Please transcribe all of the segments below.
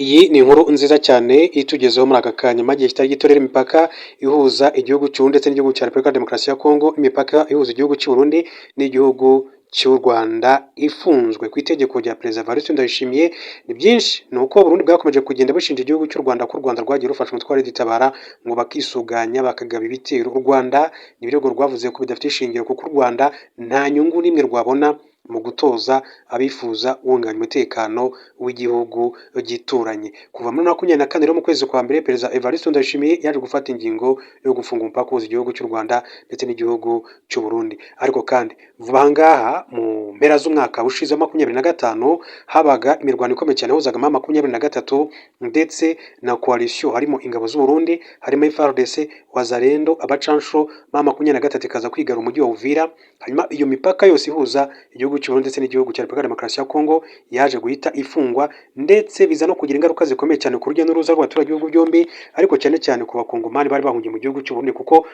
Iyi ni inkuru nziza cyane itugezeho muri aka kanya. Mu gihe kitari gito rero, imipaka ihuza igihugu cy'u ndetse n'igihugu cya Repubulika ya Demokarasi ya Kongo, imipaka ihuza igihugu cy'u Burundi n'igihugu cy'u Rwanda ifunzwe ku itegeko rya Perezida Evariste Ndayishimiye. Ni byinshi, ni uko Burundi bwakomeje kugenda bushinja igihugu cy'u Rwanda ko u Rwanda rwagiye rufasha umutwe wa Tabara ngo bakisuganya bakagaba ibitero. U Rwanda ni ibirego rwavuze ko bidafite ishingiro, kuko u Rwanda nta nyungu n'imwe rwabona mu gutoza abifuza guhungabanya umutekano w'igihugu gituranye. Kuva muri 24 rero, mu kwezi kwa mbere, Perezida Evariste Ndayishimiye yaje gufata ingingo yo gufunga umupaka uhuza igihugu cy'u Rwanda ndetse n'igihugu cy'u Burundi. Ariko kandi vuba aha ngaha, mu mpera z'umwaka ushize wa 25, habaga imirwano ikomeye cyane yahuzaga M23 ndetse na coalition, harimo ingabo z'u Burundi, harimo FARDC, Wazalendo, abacanshuro. M23 ikaza kwigarura umujyi wa Uvira. Hanyuma iyo mipaka yose ihuza igihugu cy'u Burundi ndetse n'igihugu cya Repubulika ya Demokarasi ya Kongo yaje guhita ifungwa, ndetse biza no kugira ingaruka zikomeye cyane ku rujya n'uruza rw'abaturage b'ibihugu byombi, ariko cyane cyane ku Bakongomani bari bahungiye mu gihugu cy'u Burundi, kuko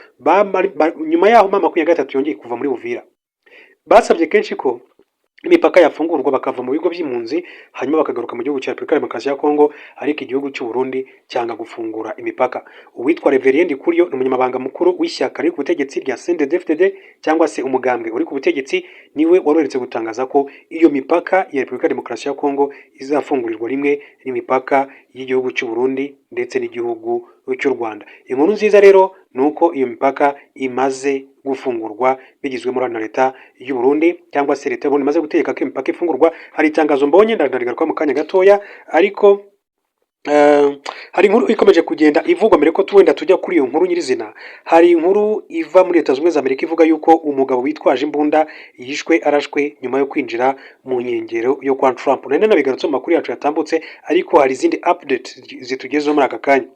nyuma yaho M23 yongeye kuva muri Uvira, basabye kenshi ko imipaka yafungurwa bakava mu bigo by'impunzi, hanyuma bakagaruka mu gihugu cya Repubulika ya Demokarasi ya Kongo, ariko igihugu cy'u Burundi cyanga gufungura imipaka. Uwitwa Reverien Ndikuriyo ni umunyamabanga mukuru w'ishyaka riri ku butegetsi rya CNDD-FDD, cyangwa se umugambwe uri ku butegetsi, niwe wari uherutse gutangaza ko iyo mipaka ya Repubulika ya Demokarasi ya Kongo izafungurirwa rimwe n'imipaka y'igihugu cy'u Burundi ndetse n'igihugu cy'u Rwanda. Inkuru nziza rero ni uko iyo mipaka imaze gufungurwa bigizwemo uruhare na leta y'u Burundi, cyangwa se leta y'u Burundi imaze gutegeka ko imipaka ifungurwa. Hari itangazo mbonye, ndarigaruka mu kanya gatoya, ariko hari inkuru ikomeje kugenda ivugwa. Mbere ko wenda tujya kuri iyo nkuru nyirizina, hari inkuru iva muri Leta Zunze Ubumwe za Amerika ivuga yuko umugabo witwaje imbunda yishwe arashwe nyuma yo kwinjira mu nkengero yo kwa Trump. Nari nanabigarutse mu makuru yacu yatambutse, ariko hari izindi update zitugezeho muri aka kanya.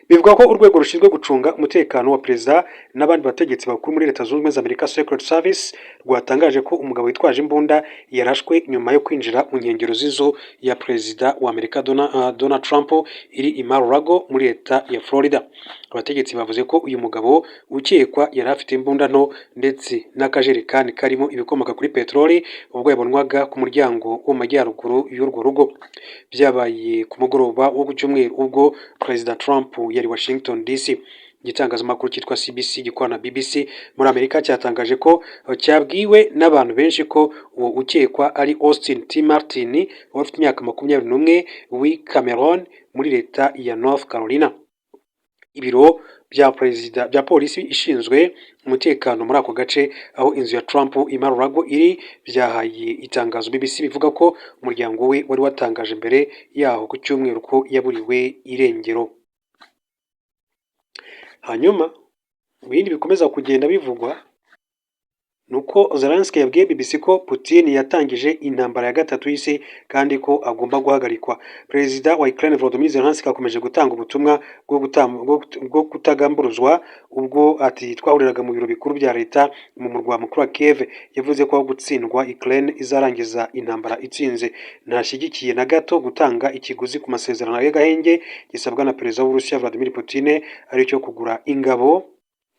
Bivuga ko urwego rushinzwe gucunga umutekano wa perezida n'abandi bategetsi bakuru muri Leta Zunze Ubumwe za Amerika, Secret Service, rwatangaje ko umugabo witwaje imbunda yarashwe nyuma yo kwinjira mu nkengero z'inzu ya perezida wa Amerika Donald Trump iri i Mar-a-Lago muri leta ya Florida. Abategetsi bavuze ko uyu mugabo ukekwa yari afite imbunda nto ndetse n'akajerekani karimo ibikomoka kuri peteroli ubwo yabonwaga ku muryango wo mu majyaruguru y'urwo rugo. Byabaye ku mugoroba wo ku cyumweru ubwo Perezida Trump yari Washington DC. Igitangazamakuru cyitwa CBS gikorana na BBC muri Amerika cyatangaje ko cyabwiwe n'abantu benshi ko uwo ukekwa ari Austin T. Martin, wari ufite imyaka 21, w'i Cameron muri leta ya North Carolina. Ibiro bya perezida bya polisi ishinzwe umutekano muri ako gace aho inzu ya Trump i Mar-a-Lago iri byahaye itangazo BBC, bivuga ko umuryango we wari watangaje mbere yaho ku cyumweru ko yaburiwe irengero. Hanyuma mu bindi bikomeza kugenda bivugwa ni uko Zelensky yabwiye BBC ko Putin yatangije intambara ya gatatu y'isi kandi ko agomba guhagarikwa. Perezida wa Ukraine Volodymyr Zelensky akomeje gutanga ubutumwa bwo kutagamburuzwa ubwo ati twahuriraga mu biro bikuru bya leta mu murwa mukuru wa Kiev. Yavuze ko aho gutsindwa, Ukraine izarangiza intambara itsinze. Ntashyigikiye na gato gutanga ikiguzi ku masezerano y'agahenge gisabwa na perezida w'Uburusiya Vladimir Putin, aricyo kugura ingabo,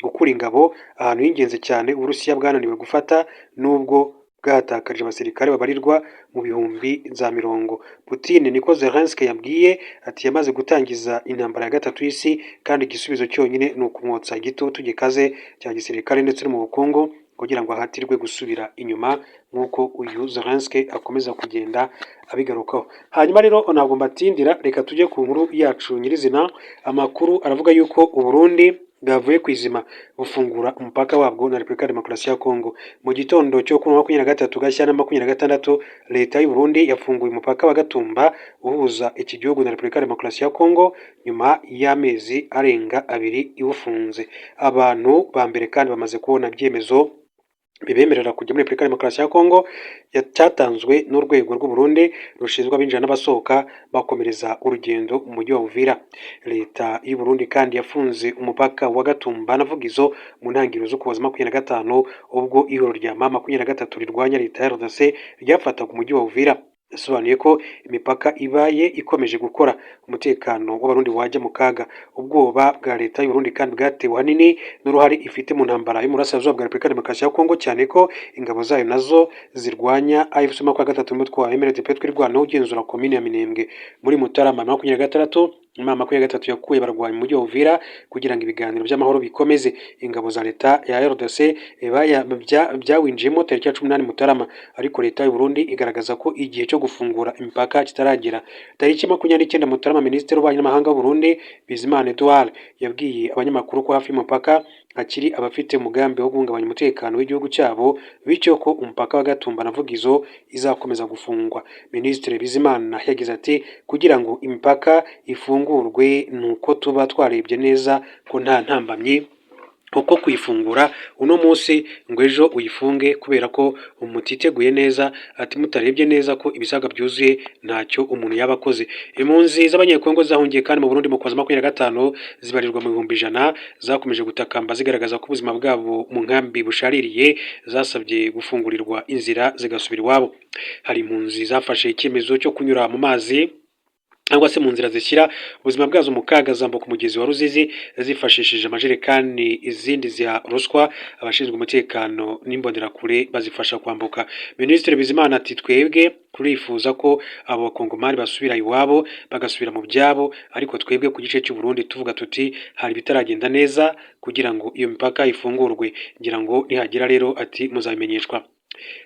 gukura ingabo ahantu h'ingenzi cyane Uburusiya bwananiwe gufata nubwo bwahatakarije abasirikare babarirwa mu bihumbi za mirongo. Putin, niko Zelensky yabwiye ati, yamaze gutangiza intambara ya gatatu y'isi, kandi igisubizo cyonyine ni ukumwotsa igitutu gikaze cya gisirikare ndetse no mu bukungu kugira ngo ahatirwe gusubira inyuma, nk'uko uyu Zelensky akomeza kugenda abigarukaho. Hanyuma rero ntabwo mbatindira, reka tujye ku nkuru yacu nyirizina. Amakuru aravuga yuko Uburundi bwavuye ku izima bufungura umupaka wabwo na Repubulika ya Demokarasi ya Kongo. Mu gitondo cyo kuri 23 Gashyantare 26, leta y'u Burundi yafunguye umupaka wa Gatumba uhuza iki gihugu na Repubulika ya Demokarasi ya Kongo nyuma y'amezi arenga 2 iwufunze. Abantu ba mbere kandi bamaze kubona ibyemezo bibemerera kujya muri Repubulika ya Demokarasi ya Kongo cyatanzwe n'urwego rw'u Burundi rushinzwe abinjira n'abasohoka, bakomereza urugendo mu mujyi wa Uvira. Leta y'u Burundi kandi yafunze umupaka wa Gatumba na Vugizo mu ntangiriro z'Ukuboza 25, ubwo ihuriro rya M23 rirwanya leta ya RDC ryafataga umujyi wa Uvira. Yasobanuye ko imipaka ibaye ikomeje gukora, umutekano w'Abarundi wajya mu kaga. Ubwoba bwa leta y'Uburundi kandi bwatewe ahanini n'uruhare ifite mu ntambara y'Umurasirazuba bwa Repubulika ya Demokarasi ya Kongo, cyane ko ingabo zayo nazo zirwanya AFC 23, umutwe wa MRDP Twirwaneho ugenzura komine ya Minembwe. Muri Mutarama 26, M23 yakuye abarwanyi mu mujyi wa Uvira kugira ngo ibiganiro by'amahoro bikomeze. Ingabo za leta ya RDC byawinjiyemo tariki ya 18 Mutarama, ariko leta y'u Burundi igaragaza ko igihe cyo gufungura imipaka kitaragera. Tariki 29 Mutarama, Minisitiri w'Ububanyi n'Amahanga w'u Burundi, Bizimana Edouard, yabwiye abanyamakuru ko hafi y'umupaka hakiri abafite umugambi wo guhungabanya umutekano w'igihugu cyabo, bityo ko umupaka wa Gatumba na Vugizo izakomeza gufungwa. Minisitiri Bizimana yagize ati: "Kugira ngo imipaka ifungurwe ni uko tuba twarebye neza ko nta ntambamyi, kuko kuyifungura uno munsi ngo ejo uyifunge kubera ko mutiteguye neza", ati "mutarebye neza ko ibisabwa byuzuye, ntacyo umuntu yaba akoze". Impunzi z'Abanyekongo zahungiye kandi mu Burundi mu Kuboza 25 zibarirwa mu 100,000, zakomeje gutakamba zigaragaza ko ubuzima bwabo mu nkambi bushaririye. Zasabye gufungurirwa inzira zigasubira iwabo. Hari impunzi zafashe icyemezo cyo kunyura mu mazi cyangwa se mu nzira zishyira ubuzima bwazo mu kaga, zambuka umugezi wa Ruzizi zifashishije amajerekani, izindi ziha ruswa abashinzwe umutekano n'imbonerakure bazifasha kwambuka. Minisitiri Bizimana ati: "Twebwe turifuza ko abo Bakongomani basubira iwabo, bagasubira mu byabo, ariko twebwe ku gice cy'u Burundi tuvuga tuti hari ibitaragenda neza kugira ngo iyo mipaka ifungurwe. Ngira ngo nihagera rero", ati "muzabimenyeshwa".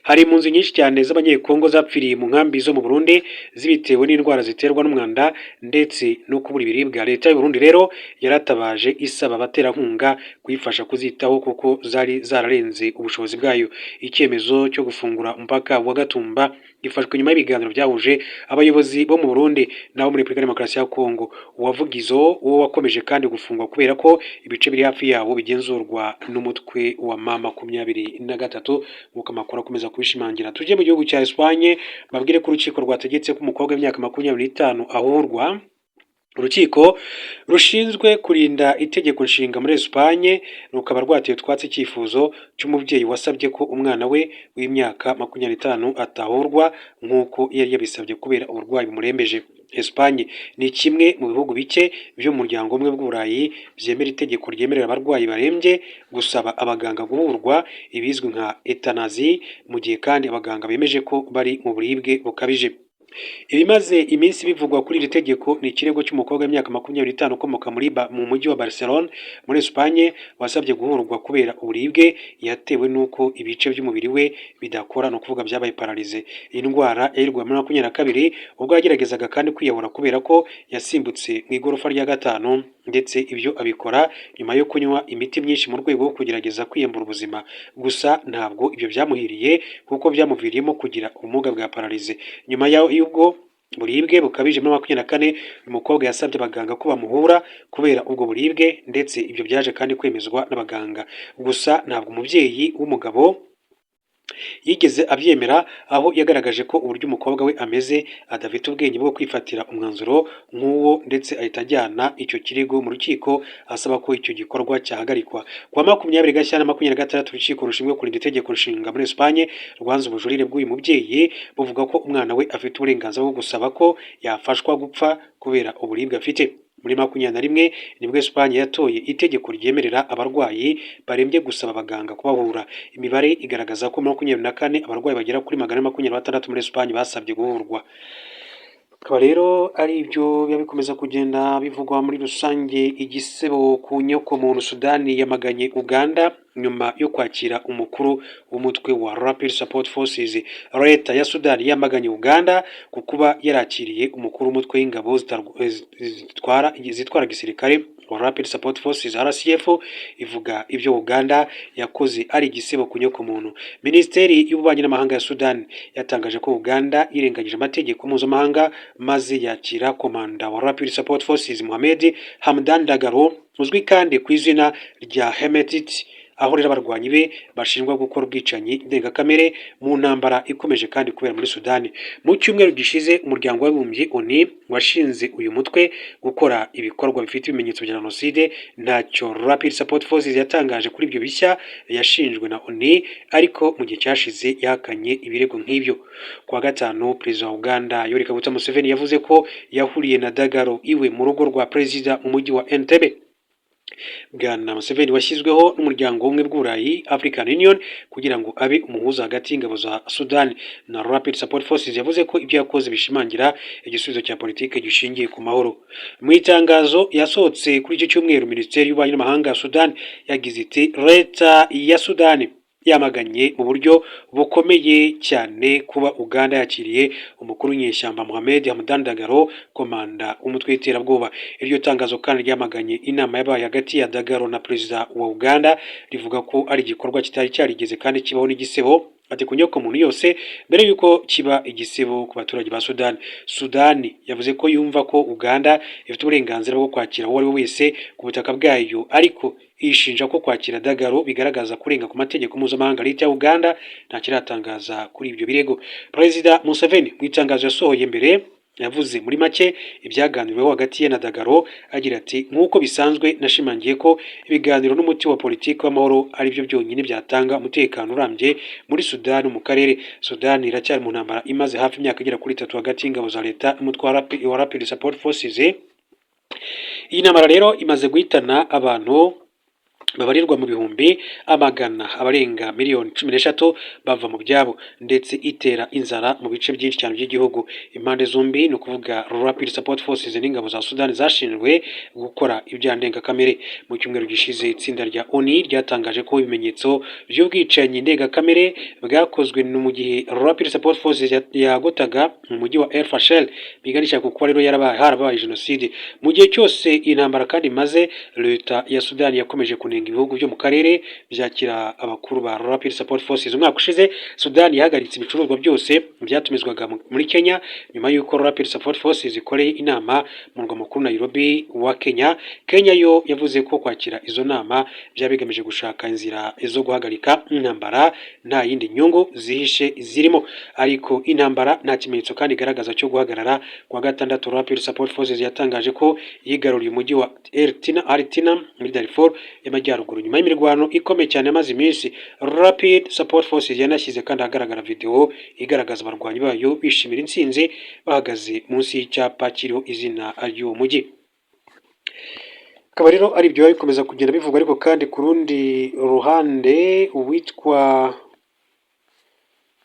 Hari impunzi nyinshi cyane z'Abanyekongo zapfiriye mu nkambi zo mu Burundi zibitewe n'indwara ziterwa n'umwanda ndetse no kubura ibiribwa. Leta y'u Burundi rero yaratabaje isaba abaterankunga kuyifasha kuzitaho kuko zari zararenze ubushobozi bwayo. Icyemezo cyo gufungura umupaka wa Gatumba gifashwe nyuma y'ibiganiro byahuje abayobozi bo mu Burundi n'abo muri Repubulika ya Demokarasi ya Kongo. Uwa Vugizo wo wakomeje kandi gufungwa kubera ko ibice biri hafi yawo bigenzurwa n'umutwe wa M23, nk'uko amakuru akomeza kubishimangira. Tujye mu gihugu cya Espagne, babwire ko urukiko rwategetse ko umukobwa w'imyaka 25 ahurwa. Urukiko rushinzwe kurinda itegeko nshinga muri Espagne rukaba rwateye utwatsi icyifuzo cy'umubyeyi wasabye ko umwana we w'imyaka 25 atahurwa nk'uko yari yabisabye kubera uburwayi bumurembeje. Espagne ni kimwe mu bihugu bike byo mu muryango Umwe bw'Uburayi byemera itegeko ryemerera abarwayi barembye gusaba abaganga guhurwa, ibizwi nka euthanasie, mu gihe kandi abaganga bemeje ko bari mu buribwe bukabije. Ibimaze iminsi bivugwa kuri iri tegeko ni ikirego cy'umukobwa w'imyaka 25 ukomoka mu mujyi wa Barcelone muri Espagne, wasabye guhurwa kubera uburibwe yatewe n'uko ibice by'umubiri we bidakora, ni ukuvuga byabaye paralysé. Iyi ndwara yayirwaye muri 22 ubwo yageragezaga kandi kwiyahura kubera ko yasimbutse mu igorofa rya gatanu, ndetse ibyo abikora nyuma yo kunywa imiti myinshi mu rwego rwo kugerageza kwiyambura ubuzima. Gusa ntabwo ibyo byamuhiriye kuko byamuviriyemo kugira ubumuga bwa paralysie. Nyuma y'ubwo buribwe bukabije muri 24, uyu mukobwa yasabye abaganga ko bamuhura kubera ubwo buribwe, ndetse ibyo byaje kandi kwemezwa n'abaganga. Gusa ntabwo umubyeyi w'umugabo yigeze abyemera, aho yagaragaje ko uburyo umukobwa we ameze adafite ubwenge bwo kwifatira umwanzuro nk'uwo, ndetse ahita ajyana icyo kirego mu rukiko asaba ko icyo gikorwa cyahagarikwa. Ku wa 20 Gashyantare 26, urukiko rushinzwe kurinda itegeko nshinga muri Espagne rwanze ubujurire bw'uyu mubyeyi, buvuga ko umwana we afite uburenganzira bwo gusaba ko yafashwa gupfa kubera uburibwe afite. Muri 21 nibwo Espagne yatoye itegeko ryemerera abarwayi barembye gusaba abaganga kubahura. Imibare igaragaza ko muri 24 abarwayi bagera kuri 426 muri Espagne basabye guhurwa. Akaba rero ari ibyo biba bikomeza kugenda bivugwa muri rusange. Igisebo ku nyokomuntu: Sudani yamaganye Uganda nyuma yo kwakira umukuru w'umutwe wa Rapid Support Forces. Leta ya Sudani yamaganye Uganda ku kuba yarakiriye umukuru w'umutwe w'ingabo zitwara gisirikare wa Rapid Support Forces, RSF, ivuga ibyo Uganda yakoze ari igisebo ku nyokomuntu. Minisiteri y'Ububanyi n'Amahanga ya Sudani yatangaje ko Uganda yirengagije amategeko mpuzamahanga maze yakira komanda wa Rapid Support Forces, Mohamed Hamdan Dagalo, uzwi kandi ku izina rya Hemedti. Aho rero abarwanyi be bashinjwa gukora ubwicanyi ndengakamere mu ntambara ikomeje kandi kubera muri Sudani. Mu cyumweru gishize, umuryango w'abibumbye ONU washinze uyu mutwe gukora ibikorwa bifite ibimenyetso bya jenoside. Ntacyo Rapid Support Forces yatangaje kuri ibyo bishya yashinjwe na ONU, ariko mu gihe cyashize yahakanye ibirego nk'ibyo. Kuwa gatanu, perezida wa Uganda Yoweri Kaguta Museveni yavuze ko yahuriye na Dagalo iwe mu rugo rwa perezida mu mujyi wa Entebbe. Bwana Museveni washyizweho n'umuryango w'ubumwe bw'Uburayi, African Union, kugira ngo abe umuhuza hagati y'ingabo za Sudan na Rapid Support Forces, yavuze ko ibyo yakoze bishimangira igisubizo cya politiki gishingiye ku mahoro. Mu itangazo yasohotse kuri icyo cyumweru, Minisiteri y'Ububanyi n'Amahanga ya Sudan yagize iti: "Leta ya Sudani yamaganye mu buryo bukomeye cyane kuba Uganda yakiriye umukuru w'inyeshyamba Mohamed Hamdan Dagalo, komanda w'umutwe w'iterabwoba." Iryo tangazo kandi ryamaganye inama yabaye hagati ya Dagalo na perezida wa Uganda, rivuga ko ari igikorwa kitari cyarigeze kandi kibaho n'igisebo, ati, ku nyoko muntu yose mbere y'uko kiba igisebo ku baturage ba Sudani. Sudani yavuze ko yumva ko Uganda ifite uburenganzira bwo kwakira uwo ari we wese ku butaka bwayo, ariko ishinja ko kwakira Dagalo bigaragaza kurenga ku mategeko mpuzamahanga. Leta ya Uganda nta kiratangaza kuri ibyo birego. Perezida Museveni mu itangazo yasohoye mbere yavuze muri make ibyaganiriweho hagati ye na Dagalo, agira ati: "Nk'uko bisanzwe, nashimangiye ko ibiganiro n'umuti wa politiki w'amahoro ari byo byonyine byatanga umutekano urambye muri Sudani, mu karere." Sudani iracyari mu ntambara imaze hafi imyaka igera kuri 3 hagati y'ingabo za leta n'umutwe wa Rapid Support Forces. Iyi ntambara rero imaze guhitana abantu babarirwa mu bihumbi amagana, abarenga miliyoni 13 bava mu byabo, ndetse itera inzara mu bice byinshi cyane by'igihugu. Impande zombi, ni ukuvuga Rapid Support Forces n'ingabo za Sudani, zashinjwe gukora ibyaha ndengakamere. Mu cyumweru gishize, itsinda rya ONU ryatangaje ko ibimenyetso by'ubwicanyi ndengakamere bwakozwe mu gihe Rapid Support Forces yagotaga mu mujyi wa El Fasher biganisha ku kuba rero yarabaye harabaye jenoside. Mu gihe cyose iyi ntambara kandi imaze, leta ya Sudani yakomeje kunenga ibihugu byo mu karere byakira abakuru ba Rapid Support Forces. Umwaka ushize, Sudani yahagaritse ibicuruzwa byose byatumizwaga muri Kenya nyuma y'uko Rapid Support Forces ikoreye inama mu murwa mukuru Nairobi wa Kenya. Kenya yo yavuze ko kwakira izo nama byaba bigamije gushaka inzira zo guhagarika intambara, nta yindi nyungu zihishe zirimo, ariko intambara nta kimenyetso kandi igaragaza cyo guhagarara. Kuwa gatandatu, Rapid Support Forces yatangaje ko yigaruriye umujyi wa El Tina muri Darfur y'Amajyaruguru nyuma y'imirwano ikomeye cyane yamaze iminsi. Rapid Support Forces yanashyize kandi ahagaragara video igaragaza abarwanyi bayo bishimira intsinzi, bahagaze munsi y'icyapa kiriho izina ry'uwo mujyi. Akaba rero ari ibyo bikomeza kugenda bivugwa, ariko kandi ku rundi ruhande, uwitwa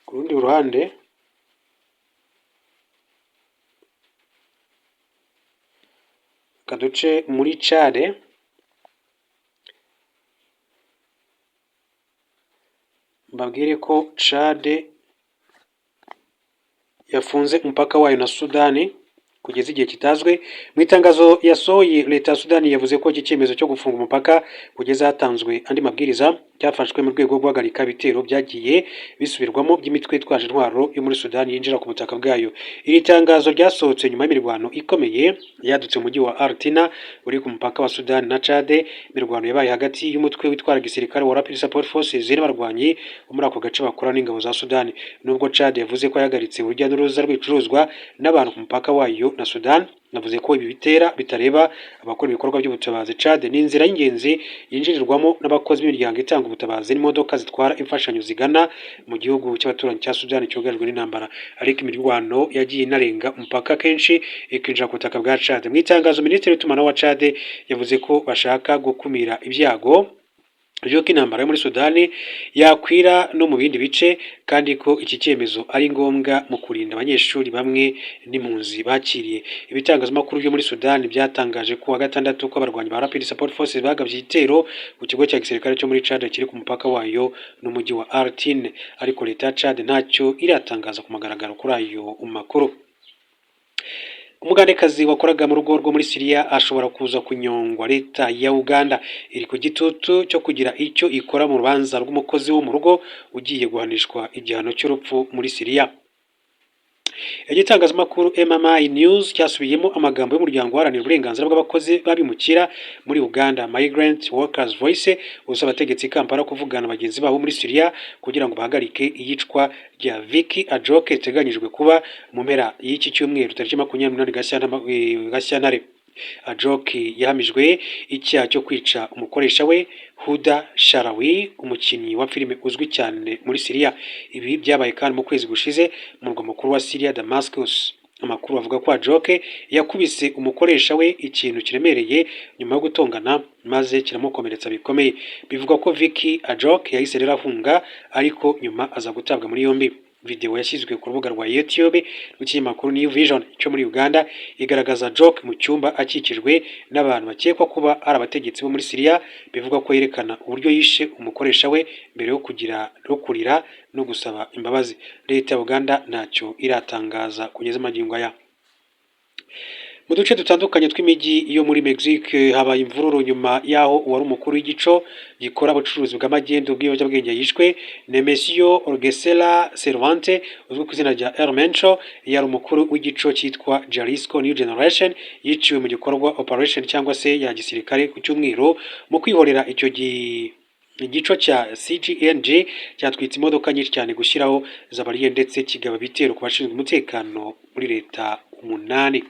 ku rundi ruhande kaduce muri Chad, mbabwire ko Chad yafunze umupaka wayo na Sudani kugeza igihe kitazwi. Mu itangazo yasohoye, leta ya Sudani yavuze ko iki cyemezo cyo gufunga umupaka kugeza hatanzwe andi mabwiriza cyafashwe mu rwego rwo guhagarika ibitero byagiye bisubirwamo by'imitwe itwaje intwaro yo muri Sudani yinjira ku butaka bwayo. Iri tangazo ryasohotse nyuma y'imirwano ikomeye yadutse mu mujyi wa Artina uri ku mupaka wa Sudani na Chad. Imirwano yabaye hagati y'umutwe witwara gisirikare wa Rapid Support Forces n'abarwanyi bo muri ako gace bakora n'ingabo za Sudani. Nubwo Chad yavuze ko yahagaritse urujya n'uruza rw'ibicuruzwa n'abantu ku mupaka wayo na Sudan, navuze ko ibi bitera bitareba abakora ibikorwa by'ubutabazi. Chad ni inzira y'ingenzi yinjirirwamo n'abakozi b'imiryango itanga ubutabazi n'imodoka zitwara imfashanyo zigana mu gihugu cy'abaturanyi cya Sudani cyugarijwe n'intambara, ariko imirwano yagiye inarenga umupaka kenshi ikinjira ku butaka bwa Chad. Mu itangazo, Minisitiri w'itumanaho wa Chad yavuze ko bashaka gukumira ibyago by'uko intambara yo muri Sudani yakwira no mu bindi bice, kandi ko iki cyemezo ari ngombwa mu kurinda abanyeshuri bamwe n'impunzi bakiriye. Ibitangazamakuru byo muri Sudani byatangaje ku wa gatandatu ko abarwanyi ba Rapid Support Forces bagabye igitero ku kigo cya gisirikare cyo muri Chad kiri ku mupaka wayo n'umujyi wa Artine, ariko leta ya Chad ntacyo iratangaza ku mugaragaro kuri ayo makuru. Umugandekazi wakoraga mu rugo rwo muri Siriya ashobora kuza kunyongwa. Leta ya Uganda iri ku gitutu cyo kugira icyo ikora mu rubanza rw'umukozi wo mu rugo ugiye guhanishwa igihano cy'urupfu muri Siriya. Igitangazamakuru MMI News cyasubiyemo amagambo y'umuryango uharanira uburenganzira bw'abakozi b'abimukira muri Uganda, Migrant Workers Voice, usaba abategetsi i Kampala kuvugana bagenzi babo muri Syria kugira ngo bahagarike iyicwa rya Vicky Ajok riteganyijwe kuba mu mpera y'iki cyumweru, tariki 28 Gashyantare. Ajok yahamijwe icyaha cyo kwica umukoresha we Huda Sharawi, umukinnyi wa filime uzwi cyane muri Syria. Ibi byabaye kandi mu kwezi gushize mu murwa mukuru wa Syria, Damascus. Amakuru avuga ko Ajok yakubise umukoresha we ikintu kiremereye nyuma yo gutongana, maze kiramukomeretsa bikomeye. Bivugwa ko Vicky Ajok yahise rero ahunga, ariko nyuma aza gutabwa muri yombi. Video yashyizwe ku rubuga rwa YouTube rw'ikinyamakuru New Vision cyo muri Uganda igaragaza Ajok mu cyumba akikijwe n'abantu bakekwa kuba ari abategetsi bo muri Syria. Bivugwa ko yerekana uburyo yishe umukoresha we mbere yo kugira no kurira no gusaba imbabazi. Leta ya Uganda ntacyo iratangaza kugeza magingo aya. Mu duce dutandukanye tw'imijyi yo muri Mexique habaye imvururu nyuma y'aho uwari umukuru w'igico gikora ubucuruzi bw'amagendu bw'ibiyobyabwenge yishwe. Nemesio Oseguera Cervantes, uzwi ku izina rya El Mencho, yari umukuru w'igico cyitwa Jalisco New Generation, yiciwe mu gikorwa operation cyangwa se ya gisirikare ku cyumweru. Mu kwihorera, icyo igico cya CJNG cyatwitse imodoka nyinshi cyane, gushyiraho za bariyeri, ndetse kigaba ibitero ku bashinzwe umutekano muri leta umunani.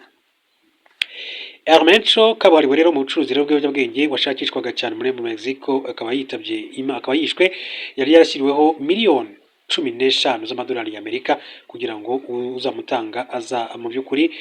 El Mencho, kabuhariwe rero mu bucuruzi rero bw'ibiyobyabwenge, washakishwaga cyane muri Mexico, akaba yitabye, akaba yishwe. Yari yarashyiriweho miliyoni 15 z'amadolari y'Amerika kugira ngo uzamutanga aza mu by'ukuri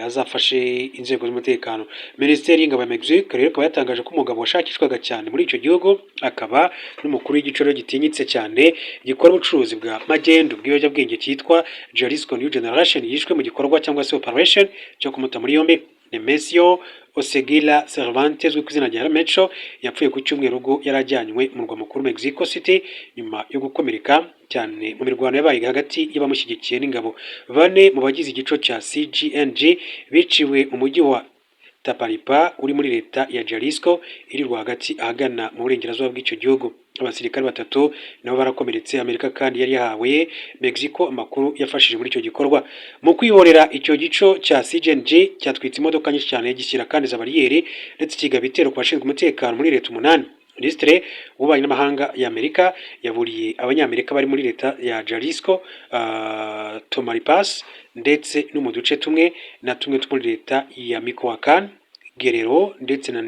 azafashe inzego z'umutekano. Minisiteri y'ingabo ya Mexique rero ikaba yatangaje ko umugabo washakishwaga cyane muri icyo gihugu, akaba n'umukuru w'igico gitinyitse cyane gikora ubucuruzi bwa magendu bw'ibiyobyabwenge cyitwa Jalisco New Generation, yishwe mu gikorwa cyangwa se operation cyo kumuta muri yombi. Nemesio Oseguera Cervantes, uzwi ku izina rya Mencho, yapfuye ku cyumweru ubwo yari ajyanywe mu murwa mukuru Mexico City nyuma yo gukomereka cyane mu mirwano yabaye hagati y'abamushyigikiye n'ingabo. Bane mu bagize igico cya CJNG biciwe mu mujyi wa Tapalpa uri muri leta ya Jalisco iri rwagati ahagana mu burengerazuba bw'icyo gihugu. Abasirikare batatu nabo barakomeretse. Amerika kandi yari yahawe Mexico amakuru yafashije muri icyo gikorwa. Mu kwihorera, icyo gico cya CJNG cyatwitse imodoka nyinshi cyane, gishyira kandi za bariyeri, ndetse kigaba ibitero ku bashinzwe umutekano muri leta umunani. Minisitiri w'ububanyi n'amahanga y'Amerika yaburiye Abanyamerika bari muri leta ya Jalisco, Tamaulipas ndetse no mu duce tumwe na tumwe two muri leta ya Michoacan, Guerrero ndetse na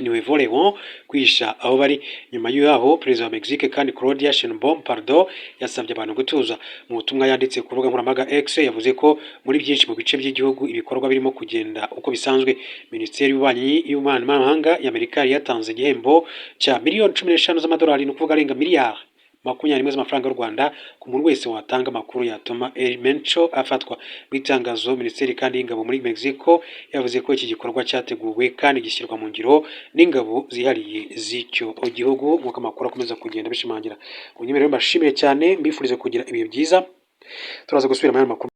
Nuevo Leon kwihisha aho bari. Nyuma y'aho, perezida wa Mexique kandi, Claudia Sheinbaum Pardo, yasabye abantu gutuza. Mu butumwa yanditse ku rubuga nkoranyambaga X, yavuze ko muri byinshi mu bice by'igihugu ibikorwa birimo kugenda uko bisanzwe. Minisiteri y'ububanyi n'amahanga y'Amerika yari yatanze igihembo cya miliyoni 15 z'amadolari, ni ukuvuga arenga miliyari 21 z'amafaranga y'u Rwanda, ku muntu wese watanga amakuru yatuma El Mencho afatwa. Mu itangazo, minisiteri kandi y'ingabo muri Mexico yavuze ko iki gikorwa cyateguwe kandi gishyirwa mu ngiro n'ingabo zihariye z'icyo gihugu, nk'uko amakuru akomeza kugenda bishimangira. Munyemerere mbashimiye cyane, mbifurize kugira ibihe byiza. Turaza gusubira mu yandi makuru.